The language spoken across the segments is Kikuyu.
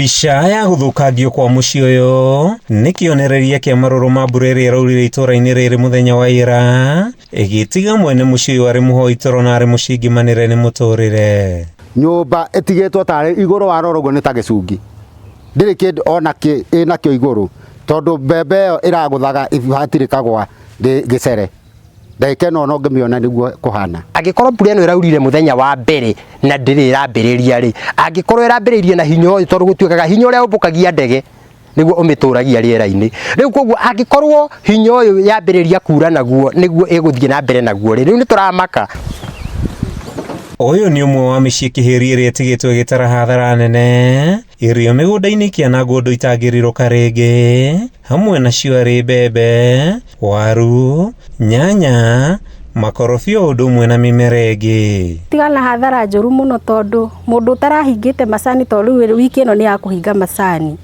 Mbica ya gũthũkangio kwa mũciĩ ũyũ nĩ kĩonereria kĩa marũrũ ma mbura ĩrĩa ĩraurire itũũra-inĩ rĩrĩ mũthenya wa ira, ĩgĩtiga mwene mũciĩ ũyũ arĩ mũhoi toro na arĩ mũcingimanĩre nĩ mũtũrĩre. Nyũmba ĩtigĩtwo tarĩ igũrũ warora ũguo nĩ ta gĩcungi, ndĩrĩ kĩndũ ona kĩ ĩnakĩo igũrũ, tondũ mbembe ĩyo ĩragũthaga hatirĩ kagwa gĩcere. Ndagĩka ĩno ona ũngĩmĩona nĩguo kũhana. Angĩkorwo mbura ĩno ĩraurire mũthenya wa mbere na ndĩrĩ ĩrambĩrĩria rĩ, angĩkorwo ĩrambĩrĩirie na hinya ũyũ, tondũ gũtuĩkaga hinya ũrĩa ũmbũkagia ndege nĩguo ũmĩtũragia rĩera-inĩ. Rĩu koguo angĩkorwo hinya ũyũ yambĩrĩria kura naguo nĩguo ĩgũthiĩ na mbere naguo rĩ, rĩu nĩ tũramaka. Ũyũ nĩ ũmwe wa mĩciĩ kĩhĩri ĩrĩa ĩtigĩtwo ĩgĩtara hathara nene, irio mĩgũnda-inĩ ikĩanangwo ũndũ itangĩrirũka rĩngĩ, hamwe nacio arĩ mbembe, waru, nyanya, makorobia o ũndũ ũmwe na mĩmera ĩngĩ. Tiga na hathara njũru mũno tondũ mũndũ ũtarahingĩte macani tondũ rĩu wiki ĩno nĩ ya kũhinga macani.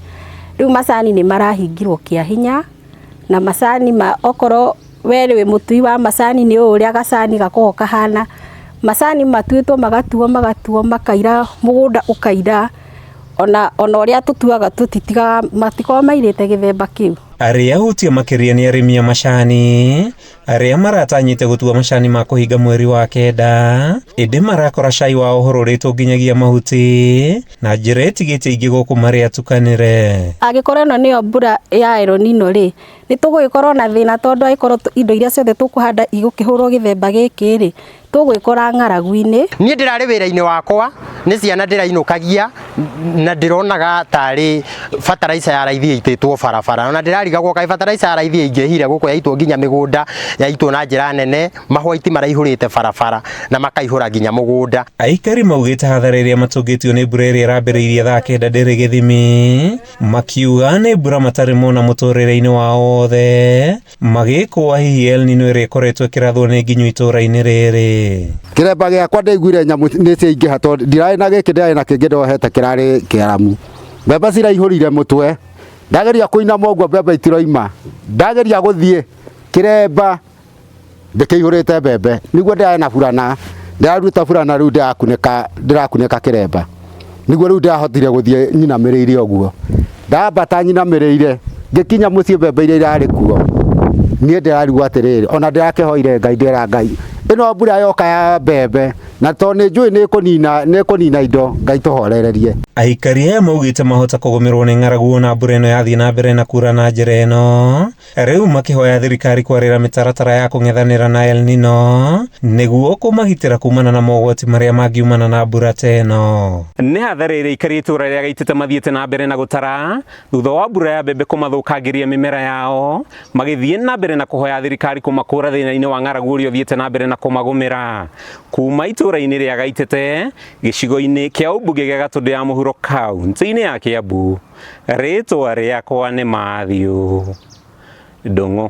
Rĩu macani nĩ marahingirwo kĩa hinya na macani ma okorwo we wĩ mũtui wa macani nĩ ũĩ ũrĩa gacani gakoragwo kahana. Macani matuĩtwo magatuo magatuo makaira mũgũnda ũkaira ona ona ũrĩa tũtuaga tũtitigaga matikoragwo mairĩte gĩthemba kĩu. Arĩa ahutie makĩria nĩ arĩmi a macani arĩa maratanyĩte gũtua macani ma kũhinga mweri wa kenda, ĩndĩ marakora cai wao ũhũrũrĩtwo nginyagia mahuti na njĩra ĩtigĩte aingĩ gũkũ marĩ atukanĩre. Angĩkorwo ĩno nĩyo mbura ya El Nino rĩ, nĩ tũgũgĩkorwo na thĩna tondũ angĩkorwo indo iria ciothe tũkũhanda igũkĩhũrwo gĩthemba gĩkĩ rĩ, tũgwĩkora ng'aragu-inĩ. Niĩ ndĩrarĩ wĩra-inĩ wakwa, nĩ ciana ndĩrainũkagia na ndĩronaga tarĩ bataraica ya raithi ĩitĩtwo barabara. Ona ndĩrarigagwo kaĩ bataraica ya raithi ĩingĩhire gũkũ yaitwo nginya mĩgũnda, yaitwo na njĩra nene, mahwaiti maraihũrĩte barabara na makaihũra nginya mũgũnda. Aikari maugĩte hathara ĩrĩa matũngĩtio nĩ mbura ĩrĩa ĩrambĩrĩirie thaa kenda ndĩrĩ gĩthimi, makiuga nĩ mbura matarĩ mona mũtũrĩre-inĩ wao wothe, magĩkũa hihi El Nino ĩrĩa ĩkoretwo ĩkĩrathwo nĩ nginyo itũũra-inĩ rĩrĩ. Kĩremba gĩakwa ndaiguire nyamũ nĩ ciaingĩha tondũ ndirarĩ na gĩkĩ ndĩrarĩ na kĩngĩ ndohete kĩrarĩ kĩaramu. Mbembe ciraihũrire mũtwe, ndageria kũinama ũguo mbembe itiroima, ndageria gũthiĩ kĩremba ndĩkĩihũrĩte mbembe, nĩguo ndĩrarĩ na burana, ndĩraruta burana rĩu ndĩrakunĩka ndĩrakunĩka kĩremba, nĩguo rĩu ndĩrahotire gũthiĩ nyinamĩrĩire ũguo. Ndambata nyinamĩrĩire, ngĩkinya mũciĩ mbembe iria irarĩ kuo, niĩ ndĩrarigwo atĩrĩrĩ, ona ndĩrakĩhoire Ngai ndĩra Ngai, ĩno mbura yoka ya mbembe, na tondũ nĩ njũĩ nĩ ĩkũnina nĩ ĩkũnina indo, Ngai tũhorererie. Aikari aya maugĩte mahota kũgũmĩrwo nĩ ng'aragu ona mbura ĩno yathiĩ na mbere na kura na njĩra ĩno, rĩu makĩhoya thirikari kwarĩra mĩtaratara ya kũng'ethanĩra na El Nino nĩguo kũmagitĩra kumana na mogwati marĩa mangiumana na mbura ta ĩno. Nĩ hathara ĩrĩa aikari a itũũra rĩa Gaitete mathiĩte na mbere na gũtara thutha wa mbura ya mbembe kũmathũkangĩria mĩmera yao, magĩthiĩ na mbere na kũhoya thirikari kũmakũra thĩna-inĩ wa ng'aragu ũrĩa ũthiĩte na mbere na kũmagũmĩra. Kuma itũũra-inĩ rĩa Gaitete, gĩcigo-inĩ kĩa ũmbunge gĩa Gatũndũ ya Mũhuro kaunti-inĩ ya Kĩambu, rĩtwa rĩakwa nĩ Matthew Ndung'u.